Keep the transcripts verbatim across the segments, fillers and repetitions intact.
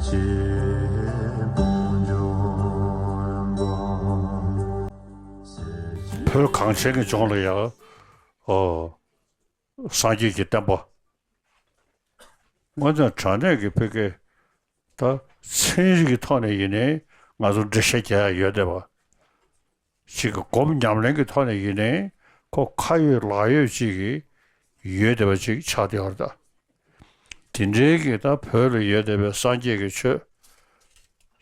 བོད་གངས་ཅན་གྱི་ལྗོངས་ལ་ཡང་། ཨོ། སངས་རྒྱས་ཀྱི་བསྟན་པ། དངོས་གནས་དྲང་གནས་ཀྱི་ཕ་གི། ད་ཚན་རིག་གི་ཐོག་ནས་ཡིན་ནའི་ང་ཚོ་འགྲེལ་བཤད་རྒྱག་ཡ་ཡོད་བསྡད་པ། ཅིག་གི་སྒོམ་ཉམས་ལེན་གྱི་ཐོག་ནས་ཡིན་ནའི་ཁོ་ཁ་ཡོད་ལག་ཡོད་ཅིག་གི་ཡོད་བསྡད་པ་ཅིག་ཆགས་བསྡད་ཡོད་རེད་ད། དེ་འདྲའི་གི་ད་བོད་ལ་ཡོད་བསྡད་པའི་སངས་རྒྱས་ཀྱི་ཆོས་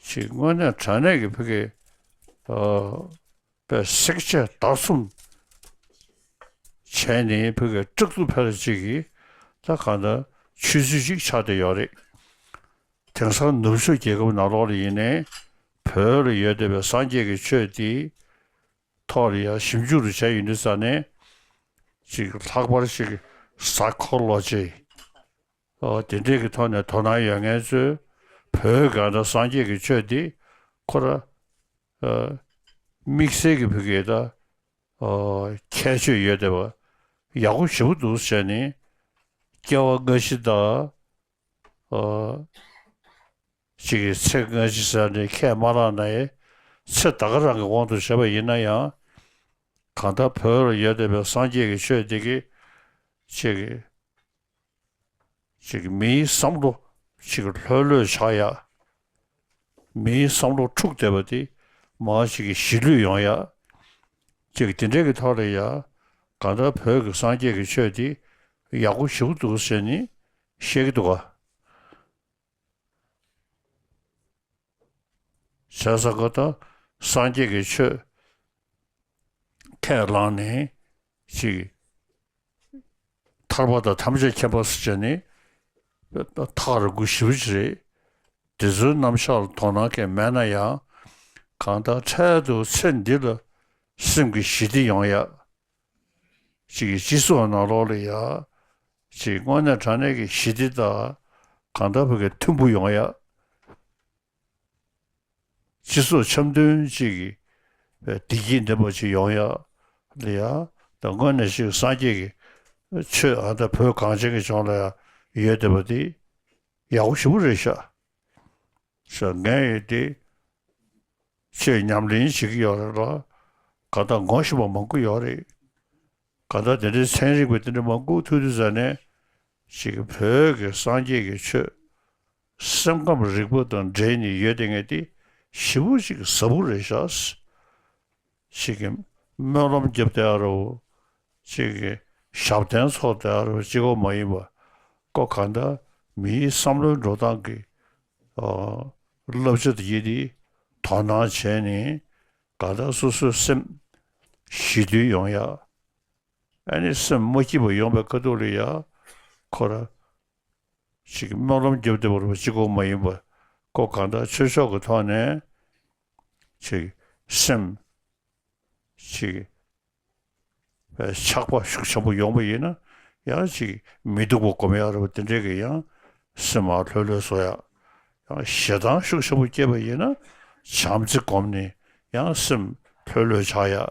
ཅིག་དངོས་གནས་དྲང་གནས་ཀྱི་ཕ་གི། ཨ། པའི་བསྲེག་བཅད་བརྡར་གསུམ་བྱས་ནས་བོད་ཀྱི་སྤྲག་ཏུ་ཕེབས་ཅིག་གིས་ད་གང་ལྟར་ཆོས་ཚུལ་ཅིག་ཆགས་བསྡད་ཡོད་རེད། དེང་སང་ནུབ་ཕྱོགས་རྒྱལ་ཁབ་ནང་ལོགས་ལ་ཡིན་ནའི་བོད་ལ་ཡོད་བསྡད་པའི་སངས་རྒྱས་ཀྱི་ཆོས་དེ་ཐོག་ལ་ཡང་ཞིབ་འཇུག་རུ་བྱས་ཡོད་དུས་ཙང་ནས་ཅིག་ལྷག་པར་ཅིག་ས་ཁོ་ལོ་ཇི། ཨོ། དེ་འདྲས་ཀྱི་ཐོག་ནས་དོ་སྣང་ཡོད་མཁན་ཚོས་བོད་གང་ལྟར་སངས་རྒྱས་ཀྱི་ཆོས་འདི་ཁོ་ར། ཨ། དམིགས་བསལ་གྱི་བོད་ཀྱི་ད། ཨོ། ཁྱད་ཆོས་ཡོད་བསྡད་པ་ཡག་པོ་ཞེ་པོ་འདུག་ཟེར་ནས་སྐྱེ་བ་སྔ་ཕྱི་དང་། ཨོ། གཅིག་གི་ཚེ་སྔ་ཕྱི་ཟེར་ནས་ཁས་མ་བླངས་ན་ཡང་ཚེ་ད་ག་རང་གི་དབང་དུ་བྱས་པ་ཡིན་ན་ཡང་། གང་ལྟར་བོད་ལ་ཡོད་བསྡད་པའི་སངས་རྒྱས་ཀྱི་ཆོས་འདི་གིས་གཅིག་གི་ཅིག་མིའི་བསམ་བློ་ཅིག་ལྷོད་ལྷོད་ཆགས་ཡ། མིའི་བསམ་བློ་འཁྲུག་བསྡད་པ་དེ་མར་ཅིག་གི་ཞི་ལྷོད་ཡོང་ཡ། ཅིག་དེ་འདྲའི་གི་ཐོག་ལ་ཡ། གང་ལྟར་བོད་ཀྱི་སངས་རྒྱས་ཀྱི་ཆོས་དེ་ཡག་པོ་ཞེ་པོ་འདུག་ཟེར་ནས་བཤད་ཀྱི་འདུག་ག། བྱས་ཙང་ཁོ་ད་སངས་རྒྱས་ཀྱི་ཆོས་ཁས་བླངས་ནས་ཅིག་ཐར་པ་དང་ཐམས་ཅད་མཁྱེན་པ་ཟེར་བྱས་ནས་ཐག་རིང་པོ་ཞེ་པོ་ཅིག་རེད། དེ་ཚོའི་རྣམ་གཞག་ལ་དོ་སྣང་གང་མེད་ན་ཡང་། གང་ལྟར་འཕྲལ་དུ་ཚེ་འདི་ལ་སེམས་ཀྱི་ཞི་བདེ་ཡོང་ཡ། ཅིག་གི་སྤྱི་ཚོགས་ནང་ལོགས་ལ་ཡ། ཅིག་དངོས་གནས་དྲང་གནས་ཀྱི་ཞི་བདེ་དང་གང་ལྟར་བོད་ཀྱི་མཐུན་པོ་ཡོང་ཡ། སྤྱི་ཚོགས་འཆམ་མཐུན་ཅིག་གི་བདེ་སྐྱིད་ལྡན་པ་ཅིག་ཡོང་ཡ་ལ་ཡ། ད་དངོས་གནས་ཅིག་སངས་རྒྱས་ཀྱི་ཆོས་ཨ་ད་བོད་གངས་ཅན་གྱི་ལྗོངས་ལ་ཡ་ཡོད་བསྡད་པ་དེ་ཡག་པོ་ཞེ་པོ་རེད་ཤག། ཤག་ངས་ཡོད་དེ། ཆོས་ཉམས་ལེན་བྱེད་ཀྱི་ཡོད་རེད་ལ། གང་ལྟར་ངོ་ཤེས་པ་མང་པོ་ཡོད་རེད། གང་ལྟར་དེ་འདྲའི་ཚན་རིག་པ་དེ་འདྲ་མང་པོ་ཐུག་དུས་ཙ་ནས་ཅིག་བོད་ཀྱི་སངས་རྒྱས་ཀྱི་ཆོས་སེམས་ཁམས་རིག་པ་དང་འབྲེལ་ནས་ཡོད་དེ་ངས་དེ་ཞེ་པོ་ཅིག་ཟབ་པོ་རེད་ཤག། ཅིག་གི་སྨོན་ལམ་རྒྱབ་བསྡད་ཡ་རོ། ཅིག་གི་ཞབས་བརྟན་འཚོགས་བསྡད་ཡ་རོ་གཅིག་པོ་མ་ཡིན་པ། ཁོ་གང་ལྟར་མིའི་བསམ་བློའི་འགྲོ་སྟངས་ཀྱི་ཨ་བསླབ་བྱ་དེ་ཡིན་དེ་དོ་སྣང་བྱས་ནས་གང་ལྟར་སོ་སོའི་སེམས་ཞི་དུལ་ཡོང་ཡ། ཨ་ནི་སེམས་མ་སྐྱིད་པ་ཡོང་བའི་ཁ་ཐུག་ལ་ཡ་ཁོ་ར་ཅིག་སྨོན་ལམ་རྒྱབ་བསྡད་པ་རེད་པ་གཅིག་པོ་མ་ཡིན་པ། ཁོ་གང་ལྟར་ཆོས་ཕྱོགས་ཀྱི་ཐོག་ནས་ཅིག་སེམས་ཅིག་ཆགས་པ་ཤུགས་ཆེན་པོ་ཡོང་པ་ཡིན་ན་ཡང་ཅིག་མི་སྡུག་པ་སྒོམ་ཡག་རེད་པ། དེ་འདྲའི་གི་ཡང་སེམས་མ་ལྷོད་ལྷོད་བཟོ་ཡག། ཡང་ཞེ་སྡང་ཤུགས་ཆེན་པོ་སྐྱེས་པ་ཡིན་ན་བྱམས་བརྩེ་སྒོམ་ནས་ཡང་སེམས་ལྷོད་ལྷོད་ཆགས་ཡག།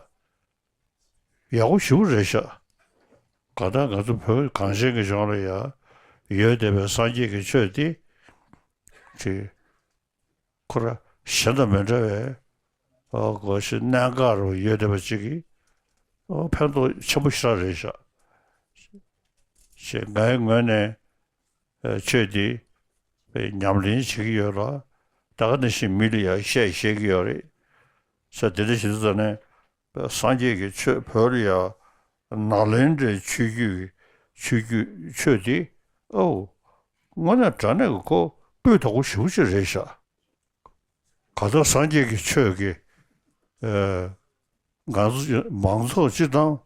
ཡག་པོ་ཞེ་པོ་རེད་ཤག། གང་ལྟར་ང་ཚོ་བོད་གངས་ཅན་གྱི་ལྗོངས་ལ་ཡ་ཡོད་བསྡད་པའི་སངས་རྒྱས་ཀྱི་ཆོས་འདི་ཅིག་ཁོ་ར་གཞན་དང་མི་འདྲ་བའི་ཨ་གོ་ཞིག་གནད་འགག་རུ་ཡོད་བསྡད་པ་ཅིག་གིས་ཨ་ཕན་ཐོགས་ཆེན་པོ་ཞེ་དྲག་རེད་ཤག། ཞེས་ངའི་ངོས་ནས་ཨ་ཆོས་འདི་ཉམས་ལེན་བྱེད་ཀྱི་ཡོད་ལ། ད་ག་ནང་བཞིན་མི་ལ་ཡང་བཤད་བཤད་ཀྱི་ཡོད་རེད། ས་དེ་འདྲ་ཞིག་ཙམ་ནས། སངས་རྒྱས་ཀྱི་ཆོས་བོད་ལ་ཡང་ནཱ་ལེནྡྲའི་ཆོས་བརྒྱུད་ཀྱི་ཆོས་བརྒྱུད་ཆོས་དེ་ཨོ་དངོས་གནས་དྲང་གནས་ཀྱི་ཁོ་སྤུས་དག་པོ་ཞེ་པོ་ཅིག་རེད་ཤག། གང་ལྟར་སངས་རྒྱས་ཀྱི་ཆོས་ཀྱི་ཨ་ང་ཚོ་མང་ཚོགས་སྤྱིར་བཏང་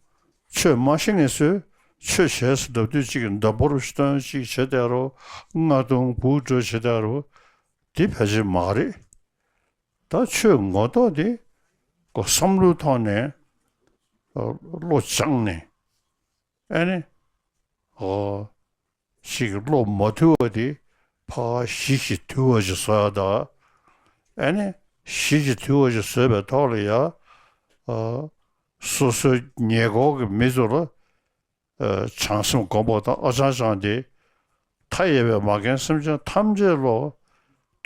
ཆོས་མ་ཤེས་མཁན་ཚོས་ཆོས་བྱས་ཟེར་ལབ་དུས་གཅིག་གི་མདའ་ཕོར་བཏོན་གཅིག་བྱེད་བསྡད་རོ། རྔ་རྡུང་འབུ་དཀྲོལ་བྱེད་བསྡད་རོ། དེ་ཕལ་ཆེར་མ་རེད། ད་ཆོས་ངོ་ཐོག་དེ་ཁོ་བསམ་བློའི་ཐོག་ནས་བློ་སྦྱངས་ནས་ཨ་ནི་ཨོ་ཞིག་བློ་མ་དུལ་བ་དེ་ཕར་ཞི་ཞིང་དུལ་བ་ཞིག་བཟོ་ཡ་ད། ཨ་ནི་ཞི་ཞིང་དུལ་བ་ཞིག་བཟོས་པའི་ཐོག་ལ་ཡ་ཨོ་སོ་སོའི་ཉེ་འཁོར་གྱི་མི་ཚོ་ལ་བྱང་སེམས་སྒོམ་པ་དང་ཨ་ཅང་ཅང་དེ་མཐའ་ཡས་པའི་མ་རྒན་སེམས་ཅན་ཐམས་ཅད་བློ་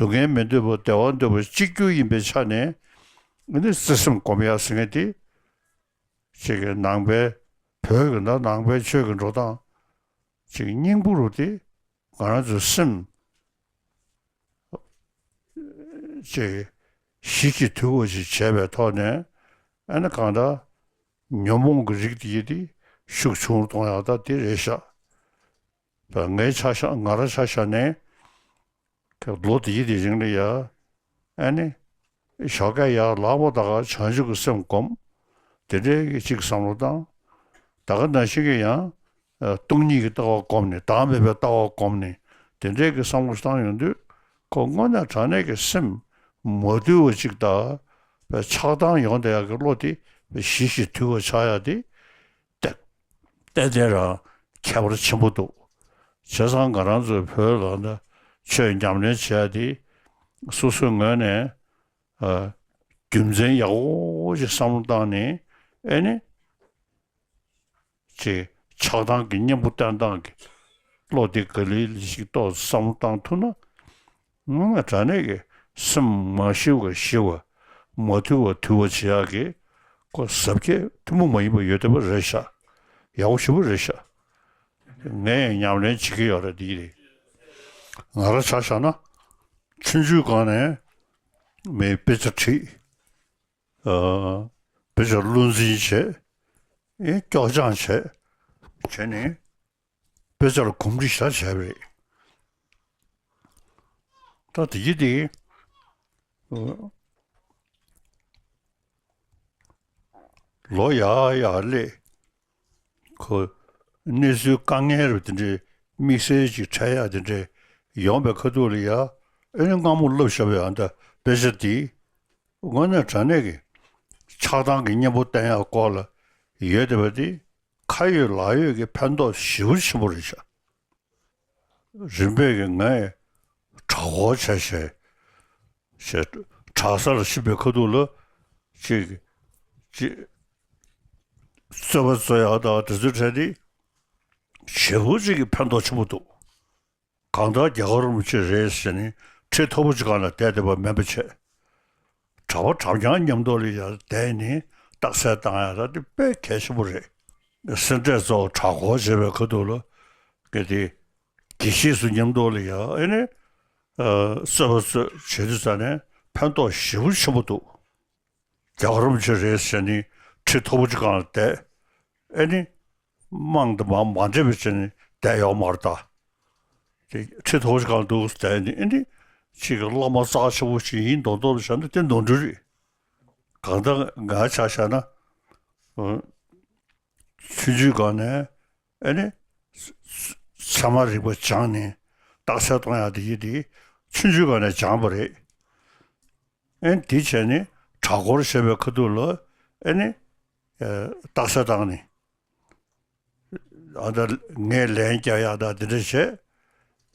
སྡུག་བསྔལ་མི་འདོད་པ་བདེ་བ་འདོད་པ་གཅིག་གྱུར་ཡིན་པའི་ཆ་ནས། ཨ་ནི་བརྩེ་སེམས་སྒོམ་ཡག་ཟེར་མཁན་དེ། ཅིག་གི་ནང་པའི་བོད་ཀྱི་ན་ནང་པའི་ཆོས་ཀྱི་འགྲོ་སྟངས་ཅིག་སྙིང་པོ་རུ་དེ། ང་རང་ཚོའི་སེམས་ཅིག་ཞི་ཞིང་དུལ་བ་ཞིག་བྱས་པའི་ཐོག་ནས། ཨ་ནི་གང་ལྟར་ཉོན་མོངས་ཀྱི་རིགས་དེ་ཡི་དེ་ཤུགས་ཆུང་རུ་གཏོང་ཡག་ད་དེ་རེད་ཤག་ད་ངའི་ཆ་བཞག་ང་རང་ཆ་བཞག་ནས། ལོ་དེ་ཡི་དེ་རིང་ལ་ཡ། ཨ་ནི། ཞོགས་ཀས་ཡར་ལངས་པ་ད་ག་བྱང་ཆུབ་ཀྱི་སེམས་སྒོམ། དེ་འདྲའི་གི་ཅིག་བསམ་བློ་བཏང་། ད་ག་ནང་བཞིན་གྱི་ཡང་། སྟོང་ཉིད་ཀྱི་ལྟ་བ་བསྒོམས་ནས་བདག་མེད་པའི་ལྟ་བ་བསྒོམས་ནས་དེ་འདྲའི་གི་བསམ་བློ་བཏང་ཡོང་དུས། ཁོ་དངོས་གནས་དྲང་གནས་ཀྱི་སེམས་མ་དུལ་བ་ཅིག་དང་། ཆགས་སྡང་ཡོང་བསྡད་ཡག་གི་བློ་དེ་ཞི་ཞིང་དུལ་བ་ཆགས་ཡག་དེ། ཏན་ཏན་རང་ཁྱད་པར་ཆེན་པོ་འདུག་བྱས་ཙང་ང་རང་ཚོའི་བོད་ལ་ན་ཆོས་ཉམས་ལེན་བྱེད་ཡ་དེ་སོ་སོའི་ངོས་ནས། ཨ། རྒྱུ་མཚན་ཡག་པོ་ཞིག་བསམ་བློ་བཏང་ནས། ཨེ་ནི། ཅིག་ཆགས་སྡང་གི་གཉེན་པོ་བསྟེན་སྟངས་ཀྱི་བློ་དེ་ག་ལེ་ལེ་ཞིག་ཏོག་ཙམ་བསམ་བློ་བཏང་ཐུབ་ན། ང་ང་དྲང་གནས་ཀྱི་སེམས་མ་ཞི་བ་ཞི་བ། མ་དུལ་བ་དུལ་བ་བྱེད་ཡག་གི་ཁོ་ཟབ་རྒྱས་ཐུན་མོང་མ་ཡིན་པ་ཡོད་བསྡད་པ་རེད་ཤག་ཡག་པོ་ཞེ་པོ་རེད་ཤག་ངས་ཡང་ཉམས་ལེན་བྱེད་ཀྱི་ཡོད་རེད། འདི་རེད། ང་རང་ཆ་བཞག་ན། ཆུང་ཆུང་སྒང་ནས་མི་དཔེ་ཆ་ཁྲིད། ཨ། དཔེ་ཆ་བློ་འཛིན་བྱས། ཨེ། སྐྱོར་སྦྱང་བྱས། བྱས་ནས། དཔེ་ཆ་ལ་གོམས་འདྲིས་ཞེ་དྲག་བྱས་པ་རེད། ད་དེ་ཡི་དེ། ལོ་ཡར་ཡར་སླེབས། ཁོ་གནས་ཚུལ་དཀའ་ངལ་རུ་དེ་འདྲའི་དམིགས་བསལ་ཅིག་འཕྲད་ཡག་དེ་འདྲའི་ཡོང་པའི་ཁ་ཐུག་ལ་ཡ། ཨེ་ནི་སྔ་མོ་བསླབས་བཞག་པའི་ཨ་ད་དཔེ་ཆ་དེ། དངོས་གནས་དྲང་གནས་ཀྱི་ཆགས་སྡང་གི་གཉེན་པོ་བསྟེན་ཡག་སྐོར་ལ་ཡོད་བསྡད་པ་དེ། ཁ་ཡོད་ལག་ཡོད་ཀྱི་ཕན་ཐོགས་ཞེ་པོ་ཆེན་པོ་རེད་ཤག་རིམ་པས་ཀྱི་ངས་གྲྭ་སྐོར་བྱས་བྱས། བྱས། གྲྭ་ས་ལ་ཕྱིན་པའི་ཁ་ཐུག་ལ། ཅིག་ཅིག་རྩོད་པ་རྩོད་ཡག་དང་དེ་ཚོའི་གྲས་དེ། ཞེ་པོ་ཅིག་གི་ཕན་ཐོགས་ཆེན་པོ་འདུག་གང་ལྟར་རྒྱལ་བ་རིན་པོ་ཆེ་རེད་ཟེར་ནས་ཁྲི་མཐོ་པོ་ཅིག་སྒང་ལ་བསྡད་བསྡད་པ་མིན་པ་བྱས། གྲྭ་པ་གྲྭ་རྐྱང་མཉམ་དུ་ལ་ཡར་བསྡད་ནས་རྟགས་གསལ་བཏང་ཡག་ད་དེ་དཔེ་གལ་ཆེན་པོ་རེད། སེ་འབྲས་ཚོ་གྲྭ་སྐོར་བྱེད་པའི་ཁ་ཐུག་ལ། གལ་ཏེ། དགེ་བཤེས་སུ་མཉམ་དུ་ལ་ཡ་ཨེ་ནི། ཨ། རྩོད་པ་རྩོད་བྱེད་དུས་ཙ་ནས་ཕན་ཐོགས་ཞེ་པོ་ཆེན་པོ་འདུག་རྒྱལ་བ་རིན་པོ་ཆེ་རེད་ཟེར་ནས་ཁྲི་མཐོ་པོ་ཅིག་སྒང་ལ་བསྡད། ཨེ་ནི། དམངས་དང་མ་མ་འདྲེས་པ་བྱས་ནས་བསྡད་ཡོད་མ་རེད་ད། དེ་ཁྲི་མཐོ་པོ་ཅིག་སྒང་ལ་འདུག་བསྡད་ནས་ཨེ་ནི། ཅིག་གི་བླ་མ་རྩ་ཆེ་པོ་ཞིག་ཡིན་མདོག་མདོག་ལ་བྱས་ན་དེ་ནོར་འཁྲུལ་རེད། གང་ལྟར་ང་ཆ་བཞག་ན། ཨ། ཆུང་ཆུང་སྒང་ནས་ཨེ་ནི། ཚད་མ་རིག་པ་སྦྱངས་ནས་རྟགས་གསལ་གཏོང་ཡག་དེ་ཡི་དེ་ཆུང་ཆུང་སྒང་ནས་སྦྱངས་པ་རེད། ཨེ་ནི་དེ་བྱས་ནས་གྲྭ་སྐོར་བྱས་པའི་ཁ་ཐུག་ལ་ཨེ་ནི། ཨ། རྟགས་གསལ་བཏང་ནས། ཨ། ད་ངས་ལན་རྒྱག་ཡག་ད་དེ་འདྲ་བྱས།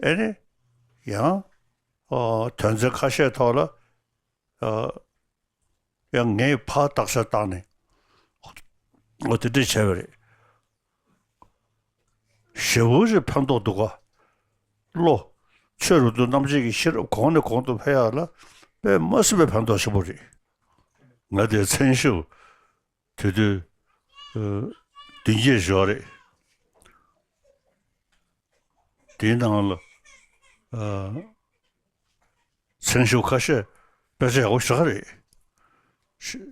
ཨེ་ནི། ཡང་། ཨ། དོན་ཚན་ཁ་ཤས་ཐོག་ལ། ཨ། ཡང་ངས་ཕར་རྟགས་གསལ་བཏང་ནས། འོ་དེ་འདྲ་བྱས་པ་རེད། ཞེ་པོ་ཅིག་ཕན་ཐོགས་འདུག་ག་བློ། ཆོས་རབ་ཏུ་རྣམ་འབྱེད་ཀྱི་ཤེས་རབ་གོང་ནས་གོང་དུ་འཕེལ་ཡག་ལ་དཔེ་མ་སྲིད་པའི་ཕན་ཐོགས་ཆེན་པོ་རེད། ང་དེ་མཚན་ཞབས་དེ་དུས། ཨ། བདུན་བརྒྱད་ཞོག་རེད། དེའི་ནང་ལ། ཨ། མཚན་ཞབས་ཁ་ཤས་དཔེ་ཆ་ཡག་པོ་ཞེ་དྲག་རེད། ཤི།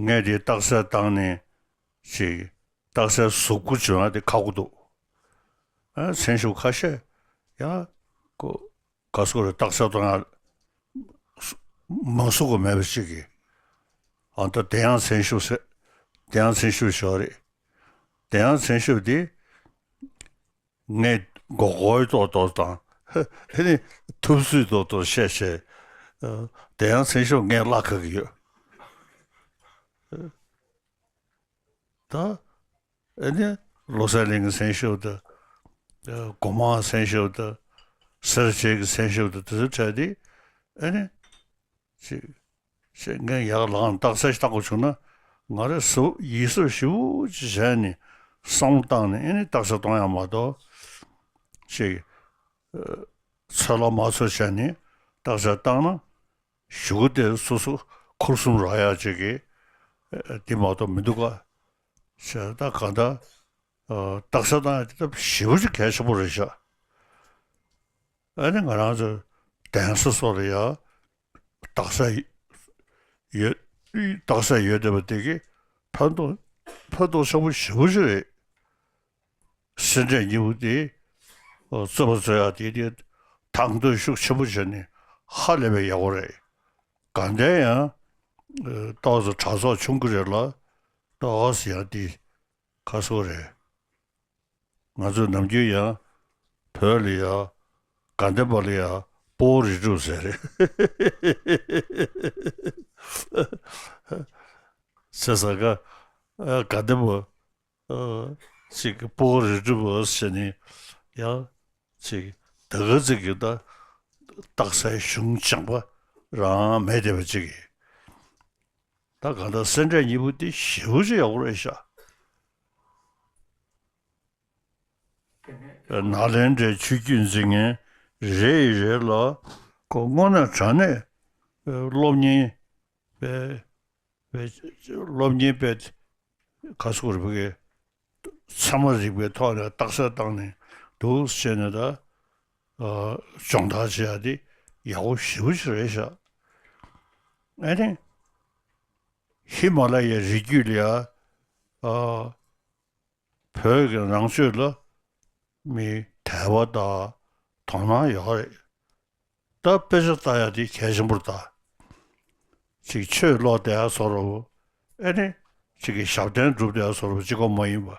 ངས་དེ་རྟགས་གསལ་བཏང་ནས་ཅིག་རྟགས་གསལ་གཟུགས་པོ་བྱུང་ཡག་དེ་ཁག་པོ་འདུག་ཨ། མཚན་ཞབས་ཁ་ཤས་ཡང་ཁོ་ག་སོ་རེ་རྟགས་གསལ་བཏང་ཡག་མང་སུ་གོ་མེད་པ་ཅིག་གིས། ཨ། ད་དེ་ཡང་མཚན་ཞབས་ཟེར། དེ་ཡང་མཚན་ཞབས་ཞོག་རེད། དེ་ཡང་མཚན་ཞབས་དེ། ངས་མགོ་སྐོར་ཏོག་ཏོག་དང་། ཨེ་ནི། ཐུབ་ཚོད་ཏོག་ཏོག་བཤད་བཤད། ཨ། དེ་ཡང་མཚན་ཞབས་ངས་བརླག་ག་གི་ཡོད། ད། ཨེ་ནི། བློ་གསལ་གླིང་གི་མཚན་ཞབས་དང་། ཨ། སྒོ་མང་མཚན་ཞབས་དང་། སེར་བྱེས་ཀྱི་མཚན་ཞབས་དང་དེ་ཚོ་བྲལ་ཏེ། ཨེ་ནི། ཅིག་ཅིག་ངས་ཡར་ལངས་རྟགས་གསལ་བཏང་དགོས་བྱུང་ན། ང་རང་གཟབ་ཡིད་གཟབ་ཞེ་པོ་ཅིག་བྱས་ནས་བསམ་བློ་བཏང་ནས་ཨེ་ནི་རྟགས་གསལ་གཏོང་ཡག་མ་གཏོགས། ཅིག་ཨ། ཚོད་ལ་མ་ཚོད་བྱས་ནས་རྟགས་གསལ་བཏང་ན། གཞུག་གུ་དེ་སོ་སོ་འཁོར་གསུམ་རག་ཡག་ཅིག་གི་ཨ་དེ་མ་གཏོགས་མི་འདུག་ག་ཞེས། ད་གང་ལྟར་ཨ་རྟགས་གསལ་བཏང་ཡག་དེ་ད་ཞེ་པོ་ཅིག་གལ་ཆེན་པོ་རེད་ཤག་ཨ་ནི་ང་རང་ཚོ་གདན་ས་སོགས་ལ་ཡ་རྟགས་གསལ་ཡོད། རྟགས་གསལ་ཡོད་བསྡད་པ་དེ་གི་ཕན་ཐོགས་ཕན་ཐོགས་ཆེན་པོ་ཞེ་པོ་ཅིག་རེད། སེ་འབྲས་གཉིས་པོ་དེ་རྩོད་པ་རྩོད་ཡག་དེ་དེ་དང་དོད་ཤུགས་ཆེན་པོ་བྱས་ནས་ཧ་ལས་པའི་ཡག་པོ་རེད། དགའ་ལྡན་ཡང་ཏོག་ཙམ་གྲྭ་ཚོགས་ཆུང་གི་རེད་ལ། ཏོག་ཙམ་ཡང་དེ་ཁ་སོ་རེད། ང་ཚོས་ནམ་རྒྱུན་ཡང་བོད་ལ་ཡ་དགའ་ལྡན་པ་ལ་ཡ་སྤོ་བོ་རིགས་དྲུག་ཟེར་རེད། ཟེར་ས་ག་ཨ་དགའ་ལྡན་པ་ཨ་ཅིག་སྤོ་བོ་རིགས་དྲུག་པོ་ཟེར་ནས་ཡང་ཅིག་ད་ག་ཅིག་གི་ད་རྟགས་གསལ་གཞུང་སྦྱངས་པ་རང་མེད་བསྡད་པ་ཅིག་གིས། ད་གང་ལྟར་སེ་འབྲས་གཉིས་པོ་དེ་ཞེ་པོ་ཅིག་ཡག་པོ་རེད་ཤག་ནཱ་ལེནྡྲའི་ཆོས་བརྒྱུད་འཛིན་མཁན་རེ་རེ་ལ་ཁོ་དངོས་གནས་དྲང་གནས་སློབ་གཉེར་པའི་པའི་སློབ་གཉེར་པའི་ག་ཟེར་དགོས་རེད། ཚད་མ་རིག་པའི་ཐོག་ནས་རྟགས་གསལ་བཏང་ནས་འདུག་ཟེར་ནས་ད་སྦྱོང་བརྡར་བྱེད་ཡག་དེ་ཡག་པོ་ཞེ་པོ་ཅིག་རེད་ཤག་ཨ་ནི་ཧི་མ་ལ་ཡའི་རི་རྒྱུད་ལ་ཡ་ཨ། བོད་ཀྱི་ནང་ཆོས་ལ་མི་དད་པ་དང་དོ་སྣང་ཡོད་རེད། ད་དཔེ་ཆ་ལྟ་ཡག་དེ་གལ་ཆེན་པོ་རེད་ད། ཅིག་ཆོས་ཀློག་བསྡད་ཡག་བཟོ་འདྲ་པོ། ཨེ་ནི་ཅིག་གི་ཞབས་བརྟན་སྒྲུབ་བསྡད་ཡག་བཟོ་འདྲ་པོ་ཅིག་ཀོ་མ་ཡིན་པ།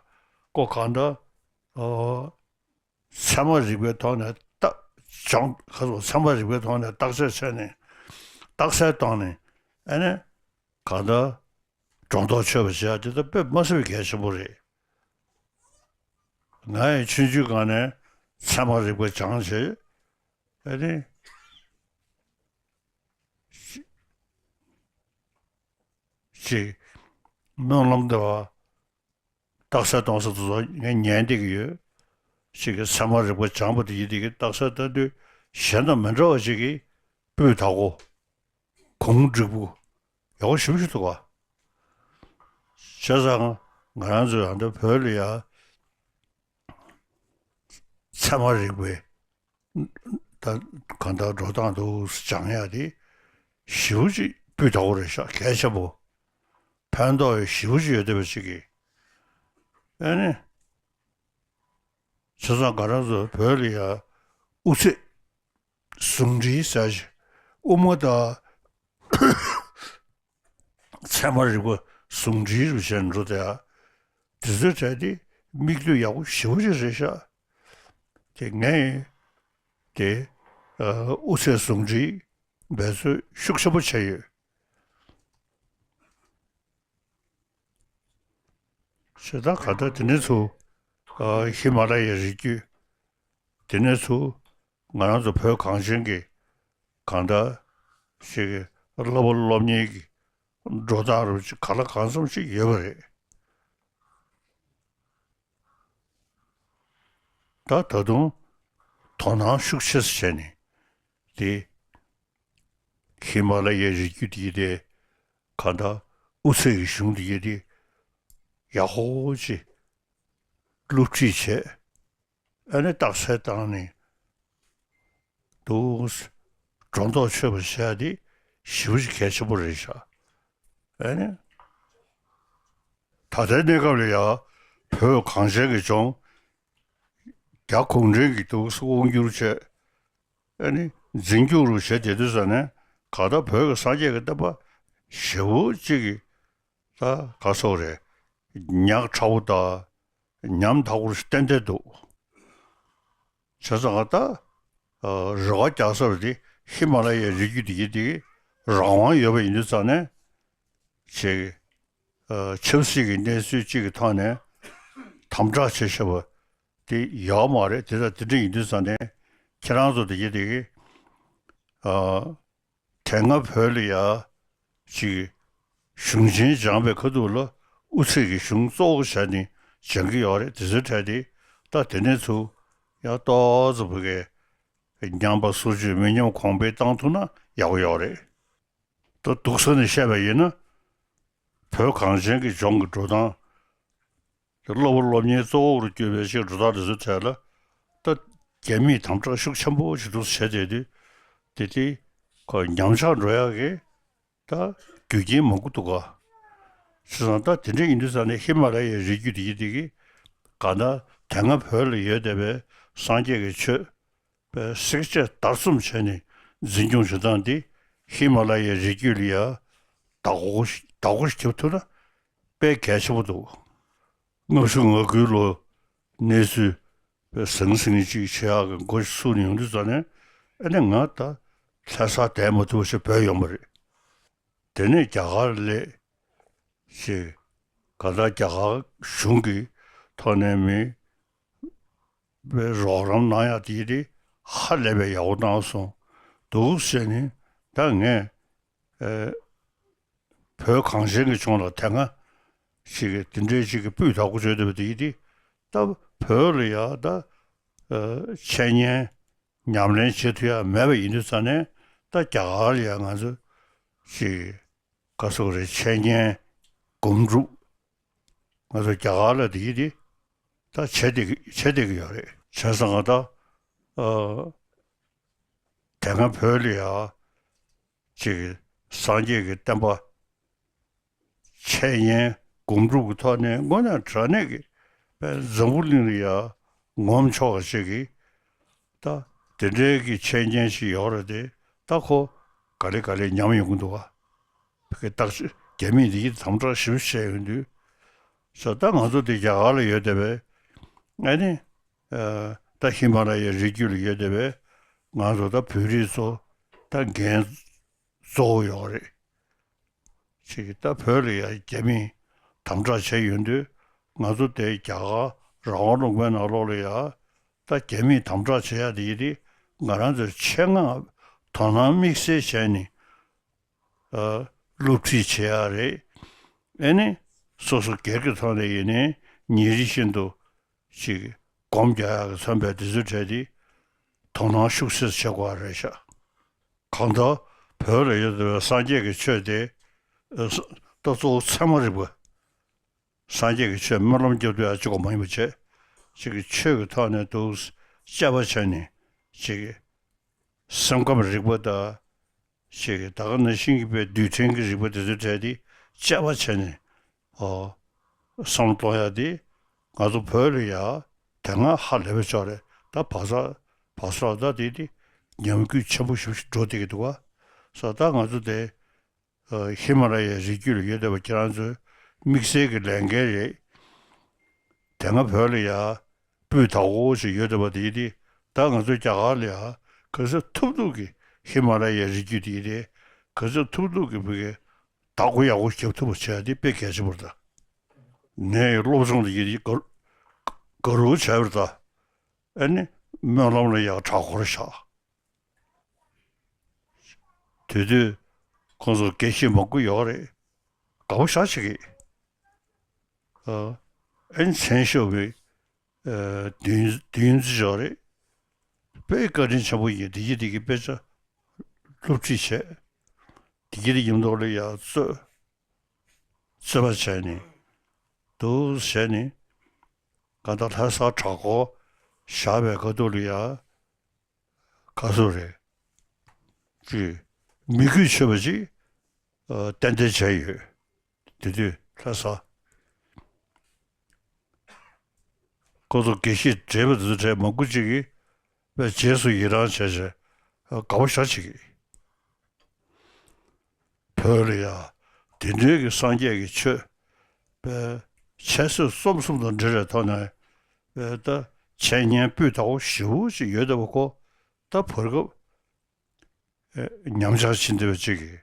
ཀོ་གང་ལྟར་ཨོ་ཚད་མ་རིག་པའི་ཐོག་ནས་ལྟ་སྦྱོང་། ག་ཚོད་ཚད་མ་རིག་པའི་ཐོག་ནས་བརྟག་དཔྱད་བྱས་ནས་རྟགས་གསལ་བཏང་ནས། ཨེ་ནི་གང་ལྟར་སྒྲོ་འདོགས་ཆོད་པ་བྱེད་ཡག་དེ་ད་དཔེ་མ་སྲིད་པའི་གལ་ཆེན་པོ་རེད། ང་ཡང་ཆུང་ཆུང་སྒང་ནས་ཚད་མ་རིག་པ་སྦྱངས་བྱས། ཨ་ནི་ཅིག་སྨོན་ལམ་འདེབས་པ། རྟགས་གསལ་གཏོང་ས་དེ་ཚོ་ངས་ཉན་བསྡད་ཀྱི་ཡོད། ཅིག་གི་ཚད་མ་རིག་པ་སྦྱངས་པ་དེ་ཡིན་དེ་གི་རྟགས་གསལ་བཏང་དུས་གཞན་དང་མི་འདྲ་བ་ཅིག་གི་སྤུས་དག་པོ། གུང་འགྲིག་པོ། ཡག་པོ་ཞེ་པོ་ཞིག་འདུག་ག་བྱས་ཙང་ང་རང་ཚོ་ཡང་འདི་བོད་ལ་ཡ་ཚད་མ་རིག་པའི་ད་གང་ལྟར་འགྲོ་སྟངས་འདུག་སྦྱང་ཡག་དེ་ཞེ་པོ་ཅིག་སྤུས་དག་པོ་རེད་ཤག་གལ་ཆེན་པོ། ཕན་ཐོགས་ཞེ་པོ་ཅིག་ཡོད་བསྡད་པ་ཅིག་གིས། ཨ་ནི་བྱས་ཙང་ང་རང་ཚོ་བོད་ལ་ཡ་དབུ་ཚད་ཟུང་འབྲེལ་ཟེར་ཞིག་དབུ་མ་དང་ཚད་མ་རིག་པ་ཟུང་འབྲེལ་རུ་བྱས་འགྲོ་དེ། དེ་ཚོའི་གྲས་དེ་མིག་ལྟོས་ཡག་པོ་ཞེ་པོ་ཅིག་རེད་ཤག་དེ་ངས་དེ་ཨ་དབུ་ཚད་ཟུང་འབྲེལ་འབད་རྩོལ་ཤུགས་ཆེན་པོ་བྱས་ཡོད། བྱས་ཙང་གང་ལྟར་དེ་ནས་ཚུར་ཨ་ཧི་མ་ལ་ཡའི་རི་རྒྱུད། དེ་ནས་ཚུར་ང་རང་ཚོ་བོད་གངས་ཅན་གྱི་གང་ལྟར་ཞིག་གི་བསླབ་པ་སློབ་གཉེར་གྱི་འགྲོ་སྟངས་རུ་ཅིག་ག་ལ་གང་འཚམ་ཞིག་ཡོད་པ་རེད། ད་ད་དུང་དོ་སྣང་ཤུགས་ཆེ་ཙམ་བྱས་ནས་དེ་ཧི་མ་ལ་ཡའི་རི་རྒྱུད་དེ་དེ་གང་ལྟར་དབུ་ཚད་ཀྱི་གཞུང་དེ་དེ་ཡག་པོ་ཅིག་སློབ་ཁྲིད་བྱས། ཨ་ནི་རྟགས་གསལ་བཏང་ནས་འདུག་སྒྲོ་འདོགས་ཆོད་པ་བྱས་ཏེ་ཞེ་པོ་ཅིག་གལ་ཆེན་པོ་རེད་ཤག་ཨ་ནི་ད་ལྟའི་གནས་སྐབས་ལ་ཡ་བོད་གངས་ཅན་གྱི་ལྗོངས་རྒྱ་གུང་ཁྲན་གྱིས་འདུག་དབང་བསྒྱུར་བྱས། ཨ་ནི་འཛིན་སྐྱོང་རུ་བྱས་བསྡད་དུས་ཙ་ནས་གང་ལྟར་བོད་ཀྱི་སངས་རྒྱས་ཀྱི་བསྟན་པ་ཞེ་པོ་ཅིག་གི་ད་ག་སོགས་རེད། ཉག་ཕྲ་བོ་དང་ཉམ་ཐག་པོ་ཞིག་ཏན་ཏན་འདུག་བྱས་ཙང་ད་རེ་བ་རྒྱག་ས་རེད་དེ། ཧི་མ་ལ་ཡའི་རི་རྒྱུད་དེ་ཡིན་དེ་རང་དབང་ཡོད་པ་ཡིན་དུས་ཙང་ནས་ཅིག་ཆབ་སྲིད་ཀྱི་གནས་ཚུལ་གཅིག་གི་ཐོག་ནས་དམ་དྲག་བྱེད་ཤེས་པ་དེ་ཡོད་མ་རེད། དེ་ལྟར་དེ་འདྲ་ཡིན་དུས་ཙང་ནས་ཁྱེད་རང་ཚོ་དེ་ཡིན་དེ་གི་དེ་སྔ་བོད་ལ་ཡ་ཅིག་གཞུང་ཆེན་སྦྱངས་པའི་ཁ་ཐུག་ལ་དབུ་ཚད་ཀྱི་གཞུང་གཙོ་བོ་བྱས་ནས་སྦྱང་གི་ཡོད་རེད། དེ་ཚོའི་གྲས་དེ་ད་དེ་ནས་ཚུར་ཡང་ཏོག་ཙམ་བོད་སྐད་ ཉམས་པ་སོར་ཆུད་མི་ཉམས་གོང་འཕེལ་བཏང་ཐུབ་ན་ཡག་པོ་ཡོད་རེད། ད་སྡུག་ས་ནས་བཤད་པ་ཡིན་ན། བོད་གངས་ཅན་གྱི་ལྗོངས་ཀྱི་འགྲོ་སྟངས་ཀྱི་སློབ་བུ་སློབ་གཉེར་གཙོ་བོར་གྱུར་པའི་ཞིག་འགྲོ་སྟངས་དེ་ཚོའི་གྲས་ལ། ད་རྒྱ་མིས་དམ་དྲག་ཤུགས་ཆེན་པོ་ཞིག་འདུག་བྱས་བསྡད་དུས། དེ་དེ་ཁོ་ཉམས་ཆག་འགྲོ་ཡག་གི་ད་རྒྱུ་རྐྱེན་མང་པོ་འདུག་ག་བྱས་ཙང་ད་དེ་འདྲ་ཡིན་དུས་ཙང་ནས་ཧི་མ་ལ་ཡའི་རི་རྒྱུད་དེ་ཡི་དེ་གི་ག་ད་དེ་སྔ་བོད་ལ་ཡོད་བསྡད་པའི་སངས་རྒྱས་ཀྱི་ཆོས་པའི་བསྲེག་བཅད་བརྡར་གསུམ་བྱས་ནས་འཛིན་སྐྱོང་བྱེད་སྟངས་འདི་ཧི་མ་ལ་ཡའི་རི་རྒྱུད་ལ་ཡ་བདག་པོ་བདག་པོ་རྒྱབ་ཐུབ་ན་དཔེ་གལ་ཆེན་པོ་འདུག་ལྔ་བཅུ་ང་དགུའི་ལོ་གནས་ཚུལ་པའི་ཟང་ཟིང་ཅིག་བྱེད་ཡག་གི་འགོ་ཚུགས་ནས་ཡོང་དུས་ཙང་ནས། ཨ་ནི་ང་ད་ལྷ་སར་བསྡད་མ་ཐུབ་པ་ཞིག་བོད་ཡོང་པ་རེད། དེ་ནས་རྒྱ་གར་སླེབས་ཞེས། གང་ལྟར་རྒྱ་གར་གཞུང་གི་ཐོག་ནས་མི་བའི་རོགས་རམ་གནང་ཡག་དེ་དེ་ཧ་ལས་པའི་ཡག་པོ་གནང་སོང་འདུག་ཟེར་ནས། ད་ངས་ཨེ་བོད་གངས་ཅན་གྱི་ལྗོངས་ལ་དེ་སྔ་ཞིག་གི་དེ་འདྲའི་ཞིག་གི་སྤུས་དག་པོ་བྱོས་བསྡད་པ་དེ་དེ། ད་བོད་ལ་ཡ་ད་ཨེ་འཆད་ཉན་ཉམས་ལེན་བྱེད་ཐུབ་ཡག་མེད་པ་ཡིན་དུས་ཙང་ནས། ད་རྒྱ་གར་ལ་ཡ་ང་ཚོ་ཞིག་ག་སོགས་རེད། འཆད་ཉན་སྒོམ་སྒྲུབ་ང་ཚོ་རྒྱ་གར་ལ་དེ་ཡི་དེ་ད་བྱེད་བསྡད་ཀྱི་བྱེད་བསྡད་ཀྱི་ཡོད་རེད། བྱས་ཙང་ང་ད་ཨ་དེ་སྔ་བོད་ལ་ཡ་ཅིག་སངས་རྒྱས་ཀྱི་བསྟན་པ་འཆད་ཉན་སྒོམ་སྒྲུབ་ཀྱི་ཐོག་ནས་དངོས་གནས་དྲང་གནས་ཀྱི་པའི་འཛམ་བུ་གླིང་ལ་ཡ་ངོམ་ཆོག་པ་ཞིག་གི་ད་དེ་འདྲའི་གི་འཆད་ཉན་ཞིག་ཡོད་རེད་དེ། ད་ཁོ་ག་ལེ་ག་ལེ་ཉམས་ཡོང་གི་འདུག་བ། བོད་ཀྱི་བརྟག་དཔྱད་རྒྱ་མིས་འདི་དམ་དྲག་ཞིབ་བཤད་ཡོང་དུས། ས་ད་ང་ཚོ་འདི་རྒྱ་གར་ལ་ཡོད་བསྡད་པས། ཨ་ནི་ཨ་ད་ཧི་མ་ལ་ཡའི་རི་རྒྱུད་ལ་ཡོད་བསྡད་པས། ང་ཚོ་ད་བོད་རིགས་ཚོ་ད་འགན་གཙོ་བོ་ཡོད་རེད། ཅིག་ད་བོད་ལ་ཡ་རྒྱ་མིས་དམ་དྲག་བྱས་ཡོང་དུས། ང་ཚོ་དེ་རྒྱ་གར་རང་དབང་ལུང་པའི་ནང་ལོགས་ལ་ཡ་ད་རྒྱ་མིས་དམ་དྲག་བྱེད་ཡ་དེ་ཡི་དེ་ང་རང་ཚོའི་ཆེད་མངགས་དོ་སྣང་དམིགས་བསལ་བྱས་ནས་ཨ་སློབ་ཁྲིད་བྱེད་ཡ་རེད། ཨེ་ནི་སོ་སོ་སྒེར་གྱི་ཐོག་ནས་ཡིན་ནའི་ཉིན་རེ་བཞིན་དུ་ཅིག་སྒོམ་རྒྱག་ཡག་གི་མཚོན་པའི་དེ་ཚོའི་གྲས་དེ་དོ་སྣང་ཤུགས་ཆེ་བྱེད་དགོས་པ་རེད་ཤག་གང་ལྟར་བོད་ལ་ཡོད་པའི་སངས་རྒྱས་ཀྱི་ཆོས་དེ་ཨ་ད་གཙོ་བོ་ཚད་མ་རིག་པ། སངས་རྒྱས་ཀྱི་ཆོས་སྨོན་ལམ་རྒྱབ་དུས་ཡ་གཅིག་པ་མ་ཡིན་པ་བྱས། ཅིག་གི་ཆོས་ཀྱི་ཐོག་ནས་འདུག་དཔྱད་པ་བྱས་ནས་ཅིག་གི་སེམས་ཁམས་རིག་པ་དང་། ཅིག་གི་ད་ག་ནང་བཞིན་གྱི་པའི་རྡུལ་ཕྲན་གྱི་རིག་པ་དེ་ཚོའི་གྲས་དེ་དཔྱད་པ་བྱས་ནས། ཨོ། བསམ་བློ་གཏོང་ཡ་དེ་ང་ཚོ་བོད་ལ་ཡ་དེ་སྔ་ཧ་ལས་པའི་ཕྱོགས་རེད། ད་བག་ཚ་བག་ཚ་ད་དེ་དེ་ཉམས་རྒུད་ཆེན་པོ་ཞིག་འགྲོ་བསྡད་ཀྱི་འདུག་བ། སོ་ད་ང་ཚོ་དེ་ཨ་ཧི་མ་ལ་ཡའི་རི་རྒྱུད་ལ་ཡོད་བསྡད་པ་ཁྱེད་རང་ཚོའི་དམིགས་བསལ་གྱི་ལས་འགན་རེད། དེ་སྔ་བོད་ལ་ཡ་སྤུས་དག་པོ་ཞིག་ཡོད་བསྡད་པ་དེ་ཡི་དེ། ད་ང་ཚོ་རྒྱ་གར་ལ་ཡ་ག་ཚོད་ཐུབ་ཐུབ་ཀྱིས་ཧི་མ་ལ་ཡའི་རི་རྒྱུད་དེ་ཡི་དེ་ག་ཚོད་ཐུབ་ཐུབ་ཀྱིས་བོད་ཀྱི་བདག་པོ་ཡག་པོ་རྒྱབ་ཐུབ་པ་བྱས་དེ་དཔེ་གལ་ཆེན་པོ་རེད་ད། ངའི་སློབ་སྦྱོང་དེ་ཡི་དེ་དགའ་དགའ་རབ་བྱས་པ་རེད་ད། ཨ་ནི་སྨོན་ལམ་ལ་ཡ་གྲྭ་སྐོར་བཞག་དེ་དུས་ཁོང་ཚོ་དགེ་བཤེས་མང་པོ་ཡོད་རེད། དགའ་པོ་ཞེ་དྲག་བྱེད་ཀྱི། ཨ་ཨན་མཚན་ཤོར་བའི་ཨ་བདུན་བདུན་ཙམ་ཡོད་རེད། དཔེ་བཀའ་དྲིན་ཆེན་པོ་ཡིན། དེ་གི་དེ་གི་དཔེ་ཆ་སློབ་ཁྲིད་བྱས། དེ་གི་དེ་ཡིན་མདོག་ལ་ཡ་རྩོད་རྩོད་པ་བྱས་ནས་འདུག་བྱས་ནས། གང་ལྟར་ལྷ་སར་གྲྭ་སྐོར་བཞག་པའི་ཁ་ཐུག་ལ་ཡ། ག་སུ་རེད། ཅིག་མི་གུས་ཆོད་པ་ཅིག་ཨ་ཏན་ཏན་བྱས་ཡོད། དེ་དུས་ལྷ་ས་ཁོ་ཚོ་དགེ་བཤེས་བགྲེས་པ་དེ་ཚོ་གྲས་མང་པོ་ཅིག་གིས་པའི་རྗེས་སུ་ཡི་རང་བྱས་བྱས་དགའ་པོ་ཞེ་དྲག་བྱེད་ཀྱི། བོད་ལ་ཡ་དེ་འདྲའི་གི་སངས་རྒྱས་ཀྱི་ཆོས་པའི་འཆད་རྩོད་རྩོམ་གསུམ་དང་འབྲེལ་བའི་ཐོག་ནས་པའི་ད་འཆད་ཉན་སྤུས་དག་པོ་ཞེ་པོ་ཅིག་ཡོད་བསྡད་པ་ཁོ། ད་བར་སྐབས་ཨེ་ཉམས་ཆག་ཕྱིན་བསྡད་པ་ཅིག་གིས་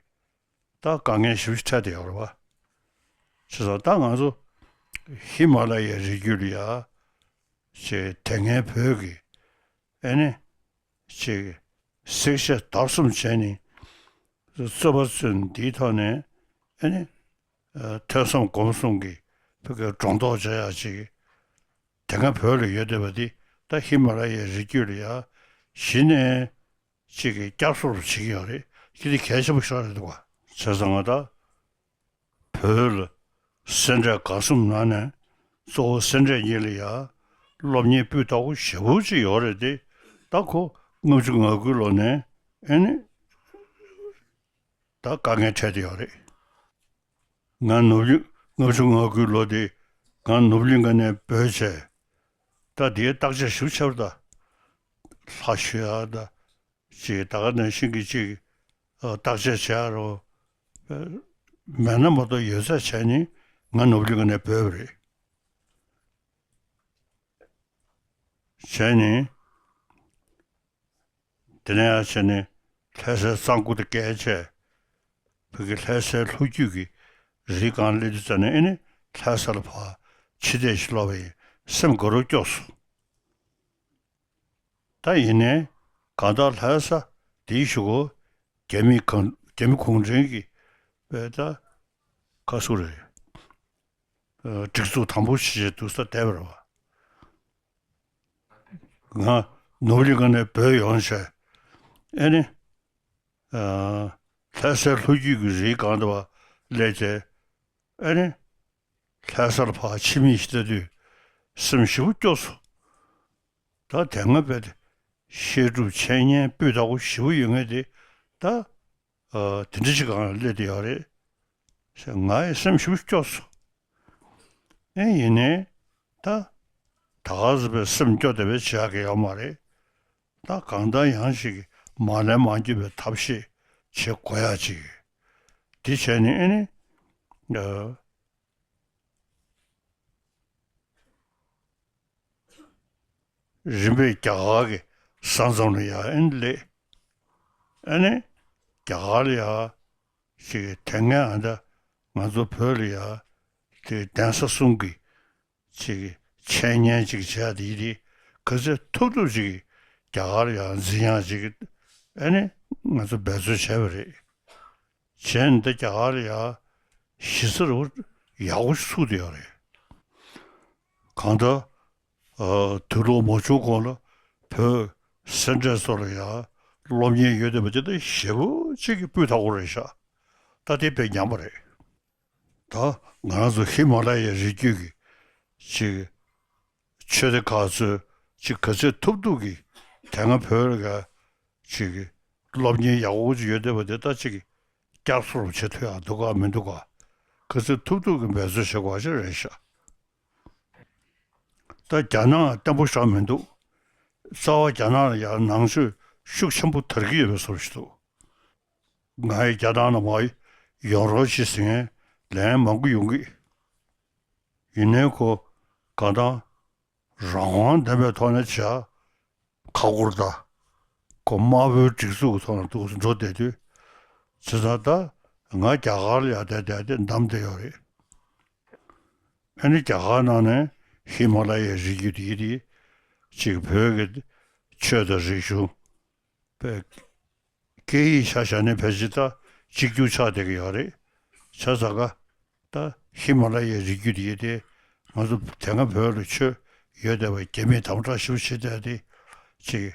ད་དཀའ་ངལ་ཞེ་པོ་ཅིག་འཕྲད་བསྡད་ཡོད་རེད་བ། བྱས་ཙང་ད་ང་ཚོ་ཧི་མ་ལ་ཡའི་རི་རྒྱུད་ལ་ཡ་ཅིག་དེ་སྔའི་བོད་ཀྱི་ཨེ་ནི་ཅིག་བསྲེག་བཅད་བརྡར་གསུམ་བྱས་ནས་རྩོད་པ་རྩོད་ནས། འདིའི་ཐོག་ནས་ཨེ་ནི་ཨ་ཐོས་བསམ་སྒོམ་གསུམ་གྱི་བོད་ཀྱི་སྒྲོ་འདོགས་བཅད་ཡག་ཅིག་དེ་སྔ་བོད་ལ་ཡོད་བསྡད་པ་འདི་ད་ཧི་མ་ལ་ཡའི་རི་རྒྱུད་ལ་ཡ་ གཞི་ནས་ཅིག་གི་བསྐྱར་གསོ་བྱེད་ཀྱི་ཡོད་རེད། ཁྱེད་དེ་གལ་ཆེན་པོ་ཞིག་རེད་འདུག་བ། བྱས་ཙང་ང་ད་བོད་ལ་སེ་འབྲས་དགའ་གསུམ་ནང་ནས་གཙོ་བོ་སེ་འབྲས་གཉིས་ལ་ཡ་སློབ་གཉེར་སྤུས་དག་པོ་ཞེ་པོ་ཅིག་ཡོད་རེད་དེ། ད་ཁོ་ལྔ་བཅུ་ང་དགུའི་ལོ་ནས་ཨེ་ནི་ད་དཀའ་ངལ་འཕྲད་བསྡད་ཡོད་རེད། ང་ནོར་བུ་ལྔ་བཅུ་ང་དགུའི་ལོ་དེ་ང་ནོར་བུ་གླིང་ཁ་ནས་བྲོས་བྱས། ད་དེའི་བརྟག་དཔྱད་ཞིབ་ཆེ་བ་ད་ལྷ་ཞུ་ཡག་ད་ཅིག་ད་ག་ནང་བཞིན་གྱི་ཅིག་བརྟག་དཔྱད་བྱེད་ཡག་རོ། མེད་ན་མ་གཏོགས་ཡོད་ཚད་བྱས་ནས་ང་ནོར་བུ་གླིང་ཁ་ནས་བྲོས་པ་རེད། བྱས་ནས། དེ་ནས་ཡང་བྱས་ནས་ལྷ་སའི་གཙང་པོ་དེ་བརྒལ་བྱས། བོད་ཀྱི་ལྷ་སའི་ལྷོ་རྒྱུད་ཀྱི་རི་སྒང་སླེབས་དུས་ཙམ་ནས་ཨེ་ནི་ལྷ་ས་ལ་ཕར་ཕྱིར་ལྟ་ཞིག་ལོག་པ་ཡིན་སེམས་དགའ་རབ་སྐྱོ་སོང་། ད་ཡིན་ནའི་གང་ལྟར་ལྷ་ས་དེའི་གཞུག་གུ་རྒྱ་མི་གང་རྒྱ་མི་གུང་ཁྲན་གྱི་པའི་ད་ཁ་སུ་རེད། སྒྲིག་འཛུགས་དང་པོ་ཞིག་བྱས་འདུག་ས་བསྡད་པ་རེད་བ། ང་ནོར་བུ་གླིང་ཁ་ནས་བྲོས་ཡོང་བྱས། ཨེ་ནི། ལྷ་སའི་ལྷོ་རྒྱུད་ཀྱི་རིའི་སྒང་དུ་བ་སླེབས་བྱས། ཨེ་ནི། ལྷ་སར་ཕར་ཕྱི་མིག་ཞིག་ལྟ་དུས་སེམས་ཞེ་པོ་སྐྱོ་སོང་། ད་དེ་སྔ་བས་བཤད་སྒྲུབ་འཆད་ཉན་སྤུས་དག་པོ་ཞེ་པོ་ཡོད་མཁན་དེ་ད་དེ་འདྲ་ཞིག་སྒང་ལ་སླེབས་བསྡད་ཡོད་རེད། ང་ཡི་སེམས་ཞེ་པོ་སྐྱོ་སོང་། ཨེ་ཡིན་ནའི་ད་ད་ག་ཟེ་བའི་སེམས་སྐྱོ་བསྡད་པའི་བྱེད་ཡག་གི་ཡོད་མ་རེད། ད་གང་ལྟར་ཡང་ཞིག་མ་ལན་མ་འགྱུར་བའི་ཐབས་ཤེས་བྱེད་དགོས་ཡག་ཅིག་དེ་བྱས་ནས་ཨེ་ནི། རིམ་པས་རྒྱ་གར་གྱི་ས་མཚམས་ལ་ཡར་ཨེ་ནི་སླེབས། ཨེ་ནི་རྒྱ་གར་ལ་ཡར་ཅིག་དེ་སྔའི་ཨ་ད་ང་ཚོ་བོད་ལ་ཡར་དེ་གདན་ས་གསུམ་གྱི་ཅིག་འཆད་ཉན་ཅིག་བྱས་དེ་ཡིན་དེ་ག་ཚོད་ཐུབ་ཐུབ་ཅིག་རྒྱ་གར་ལ་ཡར་འཛིན་ཡག་ཅིག་ཨེ་ནི་ང་ཚོ་འབད་རྩོལ་བྱས་པ་རེད། བྱས་ནས་འདི་རྒྱ་གར་ལ་ཡང་གཞི་རྩ་རུ་ཡག་པོ་ཞིག་ཚུགས་བསྡད་ཡོད་རེད། གང་ལྟར། ཨ། དུས་ལོག་མ་བྱུང་གོང་ལ་བོད་སེ་འབྲས་ཚོ་ལ་ཡང་སློབ་གཉེར་ཡོད་བསྡད་པ་དེ་ད་ཞེ་པོ་ཅིག་གི་སྤུས་དག་པོ་རེད་ཤག་ད་དེ་དཔེ་ཉམས་པ་རེད། ད་ང་རང་ཚོ་ཧི་མ་ལ་ཡའི་རི་རྒྱུད་ཀྱི་ཅིག་ཆོས་སྡེ་ཁག་ཚོས་ཅིག་ག་ཚོད་ཐུབ་ཐུབ་ཀྱིས་དེ་སྔ་བོད་ལ་ཅིག་སློབ་གཉེར་ཡག་པོ་ཅིག་ཡོད་བསྡད་པ་དེ་ད་ཅིག་བསྐྱར་གསོ་བྱེད་ཐུབ་ཡག་འདུག་ག་མི་འདུག་ག་ག་ཚོད་ཐུབ་ཐུབ་ཀྱིས་འབད་རྩོལ་བྱེད་དགོས་ཞིག་རེད་ཤག་ད་རྒྱ་ནག་བརྟན་པོ་ཞིག་མི་འདུག་རྩ་བ་རྒྱ་ནག་ལ་ཡང་ནང་ཆོས་ཤུགས་ཆེན་པོ་དར་གྱི་ཡོད་པའི་བཟོ་ཞིག་འདུག་ང་ཡི་རྒྱ་ནག་ལ་མར་ཡོང་རོགས་བྱེད་ཟེར་མཁན་ལན་མང་པོ་ཡོང་གི། ཡིན་ནའི་ཁོ་གང་ལྟར་རང་དབང་ལྡན་པའི་ཐོག་ནས་བྱ་ཁ་སྐོར་དང་། ཁོ་དམར་པོའི་སྒྲིག་འཛུགས་ཀྱི་ཐོག་ནས་འདུག་འགྲོ་བསྡད་དུས། བྱས་ཙང་ད་ང་རྒྱ་གར་ལ་ཡར་བསྡད་བསྡད་དེ་འདམ་བསྡད་ཡོད་རེད། ཨ་ནི་རྒྱ་གར་ནང་ནས་ཧི་མ་ལ་ཡའི་རི་རྒྱུད་དེ་དེ་གཅིག་བོད་ཀྱི་ཆོས་དང་རིག་གཞུང་། པའི་སྐད་ཡིག་ཆ་བཞག་ནས་ཕལ་ཆེར་ད་གཅིག་གྱུར་ཆགས་བསྡད་ཀྱི་ཡོད་རེད། བྱས་ཙང་ཀ་ད་ཧི་མ་ལ་ཡའི་རི་རྒྱུད་དེ་དེ་ང་ཚོ་དེ་སྔ་བོད་ལ་ཆོས་ཡོད་བསྡད་པ་རྒྱ་མིས་དམ་དྲག་ཞེ་པོ་བྱེད་བསྡད་དེ་ཅིག་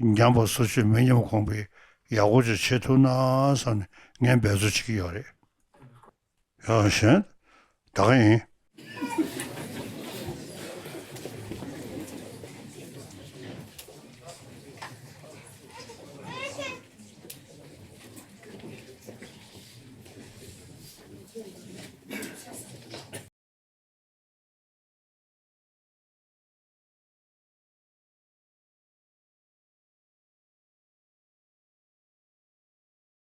ཉམས་པ་སོར་ཆུད་མི་ཉམས་གོང་འཕེལ་ཡག་པོ་ཅིག་བྱེད་ཐུབ་ན་བསམ་ནས་ངས་འབད་རྩོལ་བྱེད་ཀྱི་ཡོད་རེད། ཡང་གཞན། ད་ག་ཡིན།